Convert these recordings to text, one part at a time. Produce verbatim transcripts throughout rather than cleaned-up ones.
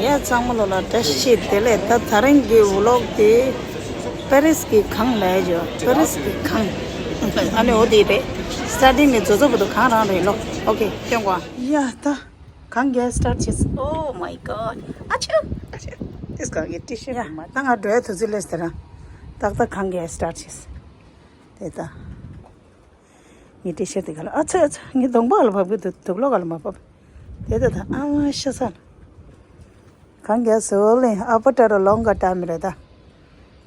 ཡ་ཚང་མ་ལོ་ལ་བཀྲ་ཤིས་བདེ་ལེགས། ད་ད་རིང་གི་ཝི་ལོག་དེ་པེ་རིས་ཀྱི་གངས་ལ་ཡ་ཇོ། པེ་རིས་ཀྱི་གངས། ཨ་ནི་འོ་དེ་རེད། སི་ཊར་ཊིང་ནས་རྫོགས་རྫོགས་བར་དུ་གངས་རང་རེད་ལོ། ཨོ་ཁེ་སྟོན་གོ། ཡ་ད་གངས་རྒྱག་སི་ཊར་ཊི་བྱས། Oh my God. ཨ་ཆུ། ཨ་ཆུ། ཏིས་ག་གི་ཊི་ཤར་ཡ་ཊི་མ་ད་ང་འགྲོ་ཡ་དུས་ཚོད་སླེབས་ཟེར་ར། ཏག་ཏག་གངས་རྒྱག་སི་ཊར་ཊི་བྱས། དེ་ད། ངའི་ཊི་ཤར་ཊི་དེ་ག་ལ། ཨ་ཚ་ཨ་ཚ། ངའི་གདོང་པ་ག་ལ་བབས་གི་འདུག་དུག་ལོག་ག་ལ་མ་བབས། དེ་ད་ད་ཨ་མ་ཤ་ཚ། གངས་རྒྱག་སོ་ལེ། ཨ་པ་ཏྲ་ར་ལོང་ག་ཏྲ་མི་རེད་ད།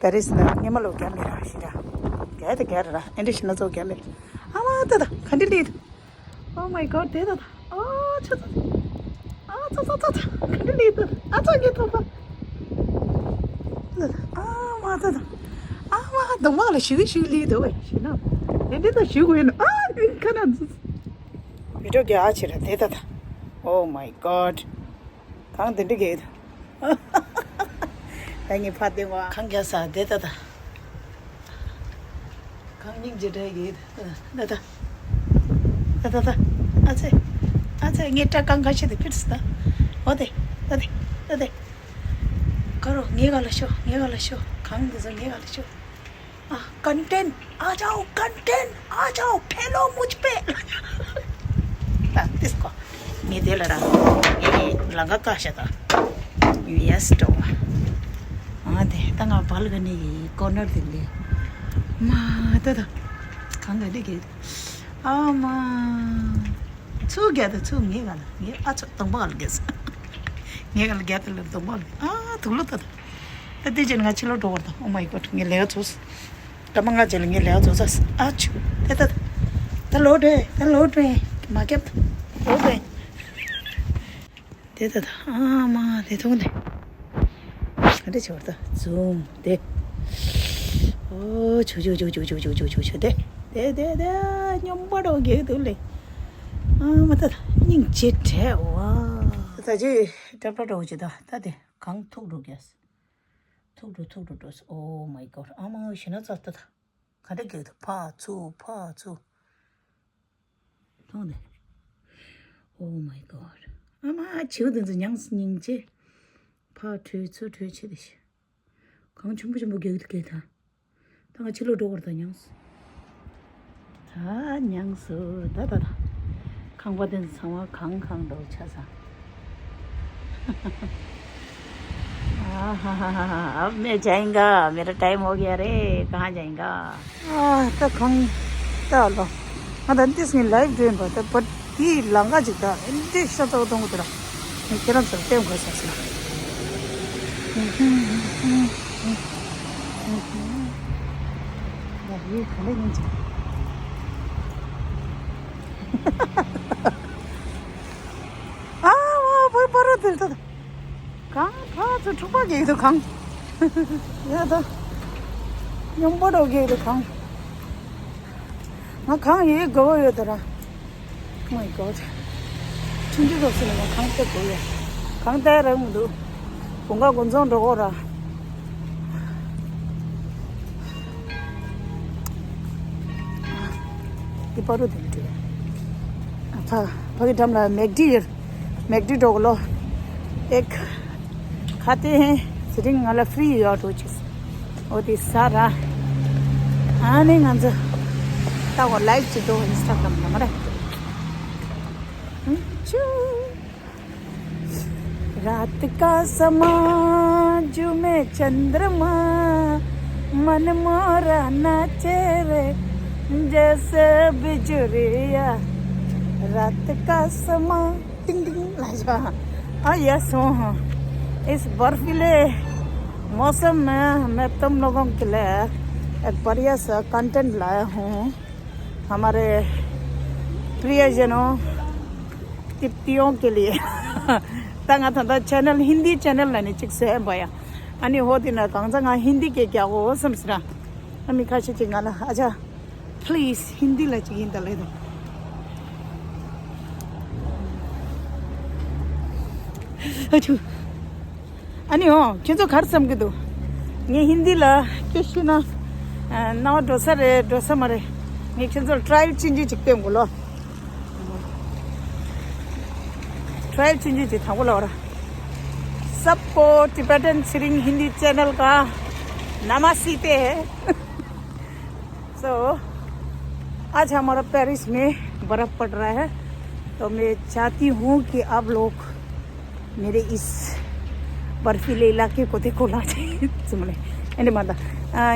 པེ་རིས་ན་ཉི་མ་ལོ་རྒྱག་མི་ར་ཤི་ར། རྒྱག་དེ་རྒྱག་ར་ར། ཨེ་འདྲ་ཤི་ན་ཚོ་རྒྱག་མི་ར། ཨ་མ་ད་ད་ག་འདྲ་ལི་འདུག Oh my God. དེ་ད་ད། ཨ་ཆ་ཚ། ཨ་ཚ་ཚ་ཚ་ཚ། ག་འདྲ་ལི་འདུག་ཨ་ཚ་ངའི་ཐོག་པ། ཨ་མ་ད་ད། ཨ་མ་གདོང་པ་ལ་ཞུ་ཞུ་ལི་འདུག་བས་ཤི་ན། དེ་འདྲ་ད་ཞུ་དགོས་ཡིན་ཨ་ཁ་ན། བི་ཌིའོ་རྒྱག་ཨ་ཆི་ར་དེ་ད་ད། Oh my God. གངས་དེ་འདྲ་གས། ད་ངས་ཕ་དེ་བ་གངས་རྒྱག་ས་དེ་ད་ད། གངས་སྙིང་རྗེ་འདྲ་གས། ད་ད། ད་ད་ད། ཨ་ཚེ། ཨ་ཚེ་ངས་སྐྲ་རྐང་ཁ་ཤས་དེ་ཕིར་སི་ད། འོ་དེ། ད་དེ། ད་དེ། ཀ་རོ་ངའི་ག་ལ་ཤོག་ངའི་ག་ལ་ཤོག་གངས་འདི་ཚོ་ངའི་ག་ལ་ཤོག་ཨ། ཀོན་ཊེན། ཨ་ཅའོ། ཀོན་ཊེན། ཨ་ཅའོ། ཕེ་ལོ་མུཇ་པེ། ད་ཏིས་ཀོ། ངས་དེ་ལ་ར། ངས་ལང་ཀ་ཀ་ཤ་ད། ཡུ་ཡེས་ཏོ། ཨ་དེ་ད་ང་བལ་ག་ནི་ཡི་ཀོ་ནར་དེ་ལི། མ་ད་ད། གང་ག་དེ་གི། ཨ་མ། ཚུགས་རྒྱ་ད་ཚུགས་ངས་ག་ལ་ངས་ཨ་ཚོ་གདོང་པ་ག་ལ་རྒྱ་ས། ངས་ག་ལ་རྒྱ་ད་ལ་གདོང་པ་ག་ལ། ཨ་དུག་ལོ་ད་ད། ད་དེ་ཅན་ང་ཕྱི་ལོགས་འགྲོ་བར་དང་། Oh my God. ངས་ལས་ཀ་ཚོགས། ད་མ་ང་རྗེས་ལ་ངས་ལས་ཀ་ཚོགས་ཚར། ཨ་ཆུ། དེ་ད་ད། ད་ལོག་འགྲོ། ད་ལོག་འགྲོ། མ་སྐྱབས། ལོག་འགྲོ། དེ་ད་ད། ཨ་མ་དེ་ཐུང་དེ། ག་འདྲ་བྱེད་བར་ད་ཛུམ་དེ། ཨོ་ཆུ་ཆུ་ཆུ་ཆུ་ཆུ་ཆུ་ཆུ་ཆུ་དེ། དེ་དེ་དེ་སྙོམས་པ་འགྲོ་གེ་འདུག་ལེ། ཨ་མ་ད་ད་སྙིང་རྗེ་བྲལ་བ། ད་ཅི་འགྲམ་པ་འགྲོ་གི་ད་ད་དེ་གངས་ཐུག་འགྲོ་གེ། ཐུག་འགྲོ་ཐུག་འགྲོ་འགྲོ། Oh my God. ཨ་མ་ཞེ་ན་ད་ད། ག་འདྲ་གེགས་ཐུབ། ཕར་ཚུར་ཕར་ཚུར། མཐོང་ནས། Oh my God. ཨ་མ་བྱིའུ་དེ་ཚོ་མྱངས་སྙིང་རྗེ། ཕར་བྲོས་ཚུར་བྲོས་བྱེད་དེ་ཤི། གངས་ཆེན་པོ་ཆེན་པོ་གེགས་ཐུབ་གེགས་ཐ། ད་ང་ཕྱི་ལོགས་འགྲོ་བར་ད་མྱངས། ད་མྱངས་སོ། ད་ད་ད། ཁང་པ་དེ་ཚང་མ་གངས་གངས་འགྲོ་ཆ་ས། अब मैं जाएगा, मेरा टाइम हो गया रे। कहाँ जाएगा? ཨ་ད་གངས་ད་ལོ། ང་ད་འདི་སྔོན་ལའིབ་བཟོས་པ་ད་བ་དེའི་ལང་ཀ་ཅིག་ད་འདི་ཤ་ཚ་བོ་གཏོང་གི་འདུག་ར། ཁྱེད་རང་ཚོར་སྟོན་དགོས་ས་ཟེར། ཡ་ཡི་ག་ལེ་ཡིན་ཅིག་ཨ་བ་བ་བ་ར་དེ་ད། གངས་ཕར་ཚུར་འཁྲུག་པ་གེགས་འདུག་གངས། ཡ་ད། སྙོམས་པོ་འགྲོ་གེགས་འདུག་གངས། ང་གངས་ཡི་དགོས་པ་ཡོད་ད་ར། Oh my God. ཆུང་ཆུང་རོགས་ཟེར་ནས་ང་གངས་ལྟ་དགོས་ཡོད། གངས་ལྟ་རག་མི་འདུག་བུང་ཁ་དགོན་ཚོང་འགྲོ་གོ་ར། འདི་པ་རུ་དེ་འདྲ། ཕ་ཕ་གི་འགྲམ་ལ་མེག་ཌི་ཡོད། མེག་ཌི་འགྲོ་གོ་ལོ། ཨེག་ཁ་ཏེ་ཧེ། དེ་རིང་ང་ལ་ཕི་རི་ཡོད་འགྲོ་ཅིག་འོ་དེ་ཟ་ར། ཨ་ནི་ང་ཚོ་ད་གོ་ལའིབ་ཅིག་འགྲོ་ཨིན་སི་ཊ་གྷ་རམ་ལ་མ་རེད། ཆུ། रात का समा जुमे चंद्रमा मन मोरा नाचे रे जैसे बिजुरिया रात का समा टिंग टिंग लाजा। आ यस हूँ। इस बर्फीले मौसम में मैं तुम लोगों के लिए एक बढ़िया सा कंटेंट लाया हूँ। हमारे प्रियजनों तिप्तियों के लिए। ད་ང་ད་ལྟ་ཆེ་ནལ་ཧིན་དི་ཆེ་ནལ་ལ་ནི་གཅིག་བཟོས་ཡིན་པ་ཡ། ཨ་ནི་ཧོ་དི་ན་གང་ཚ་ང་ཧིན་དི་སྐད་རྒྱག་འོ་བསམ་སི་ར། ཨ་མི་ཁ་ཤས་ཅིག་ང་ལ་ཨ་ཅག Please ཧིན་དི་ལ་ཅིག་ཡིན་ད་ལེ་ད། ཨ་ཆུ། ཨ་ནི་འོ་ཁྱེད་ཚོ་ག་རེ་བསམ་གི་འདུག་ངས་ཧིན་དི་ལ་སྐད་ཤེས་ན། ཨ་རྣ་བ་འགྲོ་ས་རེད་འགྲོ་ས་མ་རེད། ངས་ཁྱེད་ཚོར་ཊ་ར་ཡལ་ཆུང་ཆུང་ཅིག་སྟོན་དགོས་ལོ། ཊ་ར་ཡལ་ཆུང་ཆུང་ཅིག་དང་པོ་ལ་བ་ར། सबको टिबेटन सिरिंग हिंदी चैनल का नमस्ते है। So, आज हमारा पेरिस में बर्फ पड़ रहा है, तो मैं चाहती हूँ कि आप लोग मेरे इस बर्फीले इलाके को देखो, लाजे। सुमले एंड माता।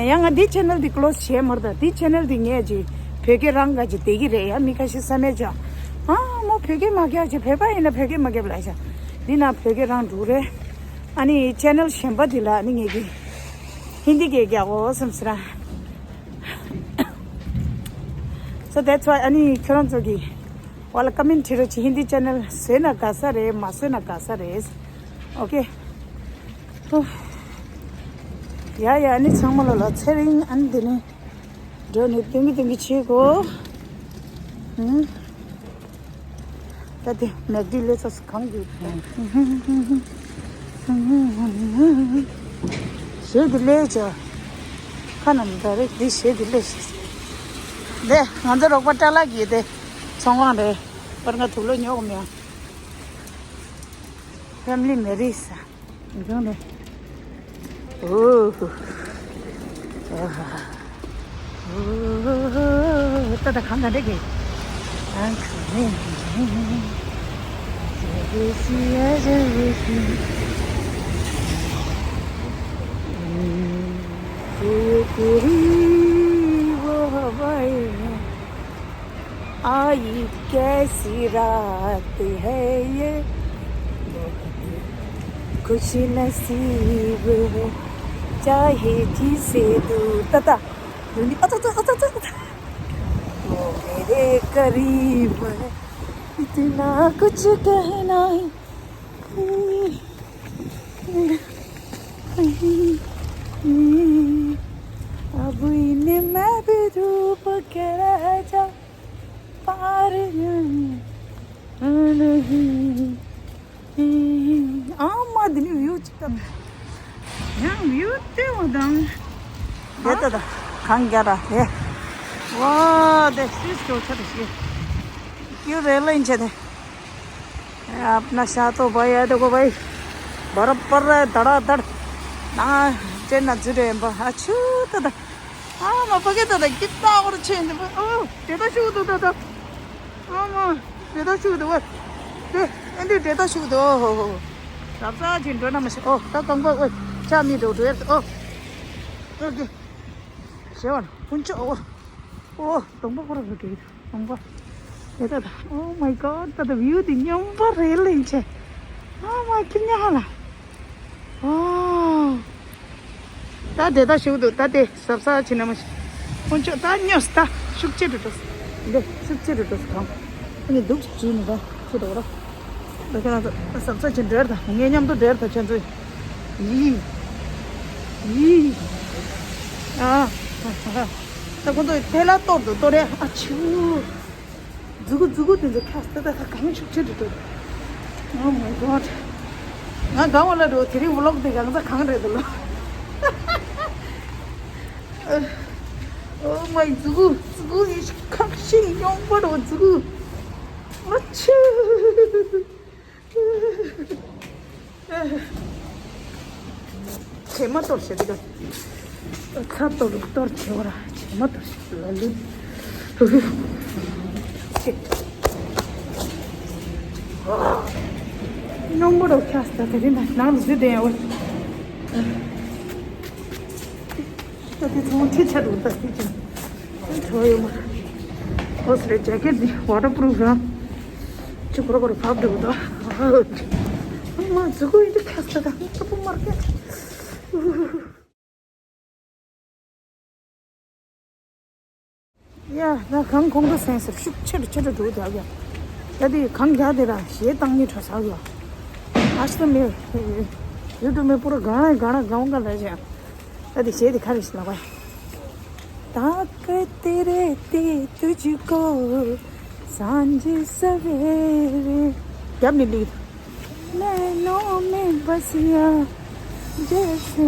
या दी चैनल दी क्लोज छे मरदा दी चैनल दी गे जी। फेगे रंग जी देगी रे या मिका से समय जा। हाँ, मो फेगे मागे जी फेबा इन फेगे मागे बलाजा। दिना फेगे रंग ढूरे। अनि चैनल शेंबा दिला अनि गे हिंदी गे गया वो समसरा। So that's why अनि खरन जोगी वाला कमेंट ठिरो छि हिंदी चैनल से ना कासा रे, मा से ना कासा रे। Okay. या या अनि छामलो ल छेरिङ अनि दिने जो नि तिमी तिमी छिको। हम्म। ད་དེ་མེག་ཌི་ལས་ཚོགས་གང་གི། ཞེས་དེ་ལས་ཅོ། ཁ་ནམ་ད་རེ་དེ་ཞེས་དེ་ལས་ཞེས། དེ་ང་ཚོ་རོགས་པ་ཏྲ་ལ་གི་དེ་ཚོང་ཁང་རེད། པར་ང་དུག་ལོ་ཉོག་མེད། ཕེམ་ལི་མེ་རི་ས། འདི་ཚོང་རེད། ཨོ། ཨོ། ད་ད་གང་ག་འདྲ་གི། གང་ག་ནས། तेरी वो हवाएं आई कैसी रात है ये, बहुत खुश नसीब है, चाहे जिसे दूर तता। अच्छा, अच्छा, अच्छा, अच्छा, अच्छा। वो मेरे करीब है, इतना कुछ कहना है। अब इन्हें मैं भी धूप के राजा पार नहीं। ཨ་མ་འདི་ནི་བིའུ་ཅིག་དང་། ཡང་བིའུ་དེ་བ་དང་། དེ་ལྟ་དང་གང་རྒྱ་ར་དེ། ཝ་དེ་སུས་ཀྱོ་ཆ་དེ་ཤེས། ཀྱོ་རེ་ལེན་ཆེ་དེ། अपना शातो भाई है, देखो भाई, बर्फ पड़ रहा है धड़ाधड़। ना, चेन्नई जुड़े हैं, बा-, अच्छू, दादा। हाँ, मैं पके दादा, कितना और छे, ओ, तेरा शू तो दादा। हाँ, माँ, तेरा शू तो, ओए। दे, एंडी, तेरा शू तो, ओ, हो, हो। सबसा झिंडो ना मसे, ओ, तो कंगो, ओए, चा मी दो, दो, ओ। ओके। ཤེས་པ་ཕུན་ཆོག་ཨོ། ཨོ། གདོང་པ་ཁོ་ར་རུ་དྲེག་གདོང་པ། དེ་ད་ད། Oh my god, ད་ད་བིའུ་འདི་སྙོམས་པ་རེད་ལེན་ཆེ། Oh my, ཁྱི་ཉག་ལ། ཨོ། ད་དེ་ད་ཞུགས་འདུག་ད་དེ་ཟབ་ས་ཕྱིན་ན་མ་ཤི། ཕུན་ཆོག་ད་སྙོམས་ད་ཤུགས་ཆེ་རུ་འགྲོ། འདི་ཤུགས་ཆེ་རུ་འགྲོ་གང་། ཨ་ནི་འདུག་བྱས་ནས་ད་ཁྱེད་རོགས་ར། ད་ཁྱེད་རང་ཚོ་ཟབ་ས་ཕྱིན་འགྲོ་ད་ངས་མཉམ་དུ་འགྲོ་ད་ཁྱེད་ཚོ། ཡི། ཡི། ཨ། ད་ཁོ་ཚོ་ཐལ་ལ་གཏོར་དུ་གཏོར་རེ་ཨ་ཆུ། མཛུ་གུ་མཛུ་གུ་དེ་ཚོ་ཁ་སྟེ་ད་ད་གང་ཤུགས་ཆེ་འདུག Oh my god. ང་གང་བ་ལ་འགྲོ་དེ་རིང་ཝི་ལོག་དེ་གང་ཚ་གང་རེད་འདུག་ལོ། Oh my, མཛུ་གུ་མཛུ་གུ་ཡི་ཁག་ཤིང་ཡོང་པ་རོ་མཛུ་གུ། ཨ་ཆུ། བྱེ་མ་གཏོར་བྱེད་དུ་ཁ་གཏོར་གཏོར་བྱེད་བར་བྱེ་མ་གཏོར་བྱེད་ལ་ལུ། སྙོམས་པོ་རོ་ཁྱག་ས་དེ་རིང་ད་ནང་ལ་བཟོས་བསྡད་ཡོད། ད་དེ་ཚོང་ཁྲི་ཆ་འགྲོ་ད་དེ་ཅིང་ཁྲོ་ཡོད་མ། ཨོ་སི་རེད་ཇེ་ཀེ་ཊི་འདི་ཝ་ཊར་པུ་རུཕ་རང་། ཅི་གོ་ར་གོ་ར་བབ་འགྲོ་ད། ཨ་མ་མཛུ་གུ་ཡིན་དུ་ཁྱག་ས་ད་ཨ་པུ་མར་ཀེ། ཡ། ད་གང་གོང་དུ་སེང་ཟེར་ཤུགས་ཆེ་རུ་ཆེ་རུ་འགྲོ་དགོས་ཡ། ད་དེ་གང་རྒྱག་དེ་ར་ཞེ་བཏང་ཉེ་གྲོ་ཟ་དགོས། ཨ་ཤི་ད་མེ། ཡུ་ཊུབ་མེ་པུ་ར་གང་ལ་གང་ལ་གང་ག་ལ་ཞེ། ད་དེ་ཞེ་དེ་ག་རེ་ཞིག་ལ་བ། ताकत रहती तुझको सांझ सवेरे। རྒྱབ་ནས་ལུས། नैनों में बसिया जैसे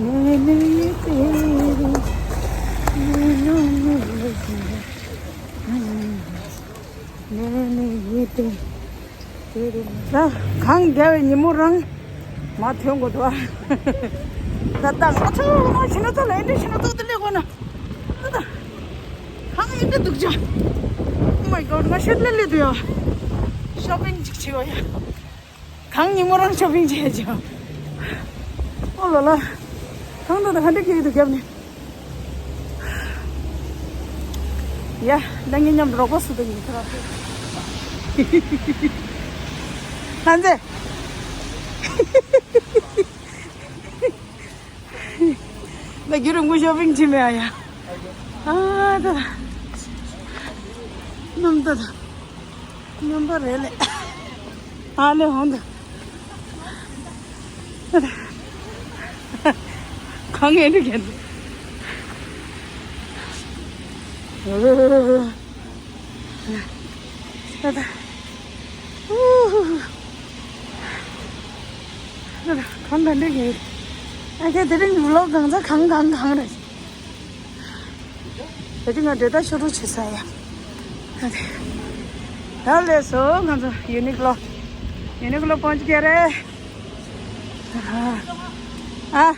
नैन ये तेरे, नैनों में बसिया नैन ये तेरे, तेरे। ད་གང་རྒྱབ་པའི་ཉིན་མོ་རང་ མ་ཐོན་དགོས་འདུག་ཨ། ད་ད་ང་ཚོ་མ་ཕྱི་ནང་ཚོ་ལ་ཨེ་འདྲ་ཕྱི་ནང་ཚོ་དེ་ལས་དགོས་ན། ད་ད་གང་ཨེ་འདྲ་འདུག་ཅག Oh my god, ང་ཤེད་ལས་ལས་འདུག་ཡ། ཤོ་པིང་ཅིག་བྱེད་འོ་ཡ། གང་ཉིན་མོ་རང་ཤོ་པིང་བྱེད་ཅག་ཨོ་ལ་ལ། གང་ད་ད་ག་འདྲ་སྐྱེ་ཡི་འདུག་རྒྱབ་ནས། ཡ། ད་ངའི་མཉམ་དུ་རོགས་པ་སུ་དང་ཡིན་ཁ་ར། ལྷ་མཛེས། ད་རྒྱུ་རིང་པོ་ཤོ་པིང་བྱེད་མེད་ཨ་ཡ། ཨ་ད་ད། སྣུམ་ད་ད། སྣུམ་པ་རེད་ལེ། ཨ་ལེ་ཧོང་ད། གང་ངས་འདི་གན། ད་ད། ཨུ། ད་ད་གང་ག་འདི་གན། ཨ་ཁྱེད་དེ་རིང་ཝི་ལོག་གང་ཚ་གང་གང་གང་རེད། ད་དེ་ང་འབྲེལ་ཐག་ཤོར་རོགས་བྱེད་ས་ཡ། ད་ལས་སོ་ང་ཚོ་ཡུ་ནིག་ལོ། ཡུ་ནིག་ལོ་སྤོན་ཅི་ཀེ་རེད། ཨ།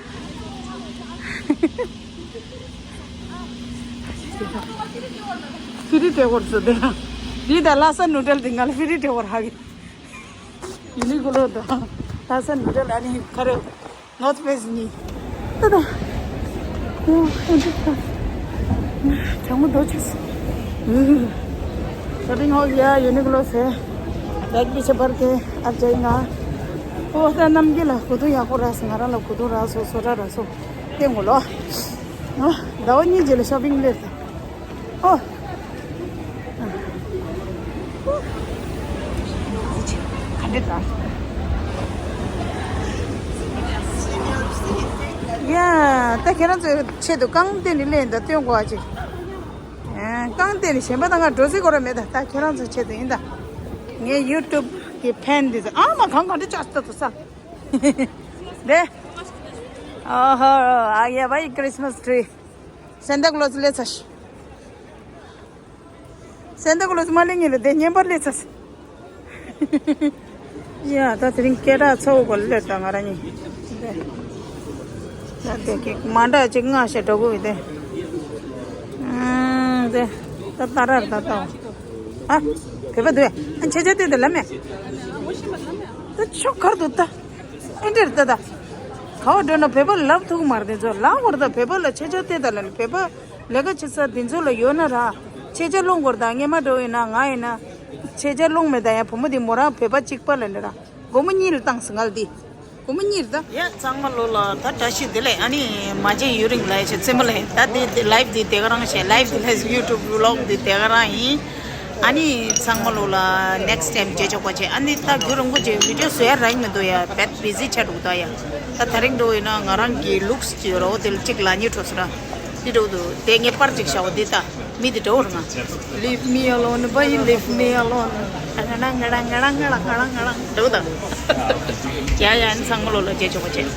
ཕི་རི་ཏྲེ་ཝར་སོ་དེ། འདི་ད་ལྷ་ས་ནུ་ཏེལ་འདི་ང་ལ་ཕི་རི་ཏྲེ་ཝར་ཧ་གི། ཡུ་ནིག་ལོ་དང་། ལྷ་ས་ནུ་ཏེལ་ཨ་ནི་ག་རེ། North Face གཉིས། ད་ད། ཨོ་ཨེ་འདྲ་ད། གྲང་མོ་འདོད་ཆགས་སོང་། Shopping haul ཡ་ཡུ་ནིག་ལོ་ཟེར། ལེགས་པི་ཆེ་བར་གྱི་ཨར་ཇའི་ང་། ཨོ་ད་རྣམ་རྒྱལ་ལ་གོས་ཐུང་ཡག་པོ་རག་སོང་ང་རང་ལ་གོས་ཐུང་རག་སོང་བཟོ་གྲྭ་རག་སོང་། སྐྱེ་ངོ་ལོ། ཨོ་ཟླ་བ་གཉིས་རྗེས་ལ་shopping སླེབས་སོང་། ཨོ། ག་འདྲ་ད། ཡ། ད་ཁྱེད་རང་ཚོའི་ཆེད་དུ་རྐང་སྟེང་ནས་ལེན་ད་སྟོན་དགོས་ཨ་ཅིག་རྐང་སྟེང་ནས་གཞན་པ་ད་ང་འགྲོ་སྲིད་དགོས་ར་མེད་ད། ད་ཁྱེད་རང་ཚོའི་ཆེད་དུ་ཡིན་ད། ངའི་YouTube གི་ཕན་འདི་ཚོ་ཨ་མ་གང་ག་འདྲ་ཅག་ལྟ་དུ་ས། དེ། ཨོ་ཧོ། ཨ་ཡ་བའི་Christmas tree། སན་ཏ་ཀློ་སི་སླེབས་ཚར་ཤག་སན་ཏ་ཀློ་སི་མ་སླེབས་སྔོན་ལ་དེ་བརྙན་པར་སླེབས་ཚར་ཤག་ཡ་ད་དེ་རིང་སྐད་གྲགས་ཚ་བོ་གོ་སླེབས་ད་ང་རང་གཉིས། དེ། ད་དེ་གི་མ་འདྲ་ཅིག་སྔ་ཤེས་འགྲོ་གི་ཡོད་དེ། ཨང་དེ། ད་ད་རར་ད་ད། ཨ། བོད་པ་འདུག་ཨ། ཁྱེད་ཅག་དེ་དེ་ལ་མེད། ད་ཆོག་ཁར་འདུག་ད། ཨེ་འདྲེར་ལྟ་ད། ག་བ་འགྲོ་ན་བོད་པ་ལབ་ཐུག་མ་རེད་དེ་ཚོ་ལབ་བར་ད་བོད་པ་ལ་ཆེ་ཆ་དེ་ད་ལ་ནི་བོད་པ་ལས་ཀ་བྱེད་ས་དེ་ཚོ་ལ་ཡོད་ན་ར། ཆེ་ཆ་སློང་བར་ད་སྔས་མ་འགྲོ་ཡིན་ན་ང་ཡིན་ན། ཆེ་ཆ་སློང་མེད་ད་ཡང་བུ་མོ་དེ་མོ་རང་བོད་པ་གཅིག་པ་ལ་ལ་ར། སྒོར་མོ་གཉིས་ལ་བཏང་སི་ངལ་དེ། སྒོར་མོ་གཉིས་ལ་ད། ཡ་ཚང་མ་ལོ་ལ་ད་བཀྲ་ཤིས་བདེ་ལེགས། ཨ་ནི་མ་བརྗེད་ཡུན་རིང་ལ་ཡ་ཆེ་ཚེ་མ་ལེ་ད་དེ་དེ་live་དེ་དེ་ག་རང་བྱས། live་དེ་ལས་YouTube vlog་དེ་དེ་ག་རང་ཡིན། ཨ་ནི་ཚང་མ་ལོ་ལ་next time་མཇལ་ཆོག་པ་བྱས། ཨ་ནི་ད་རྒྱུན་རིང་པོ་བྱས་video་བཟོ་ཡ་རག་མི་འདུག་ཡ། དཔེ་busy་ཆགས་འདུག་ད་ཡ། ད་ད་རིང་འགྲོ་ཡིན་ན་ང་རང་གི་looks་ཅིག་རོ་དེ་ལ་གཅིག་ལ་ཉེ་འགྲོ་སོང་ར། དེ་འགྲོ་འདུག་དེ་ངས་པར་ཅིག་བཞག་འོ་དེ་ད་མི་དེ་འགྲོ་ར་ང་། Leave me alone, boy, leave me alone. ང་རང་ང་རང་ང་རང་ང་རང་ང་རང་འགྲོ་ད། ཡ་ཡ་ཨ་ནི་ཚང་མ་ལོ་ལ་མཇལ་ཆོག་པ་བྱས།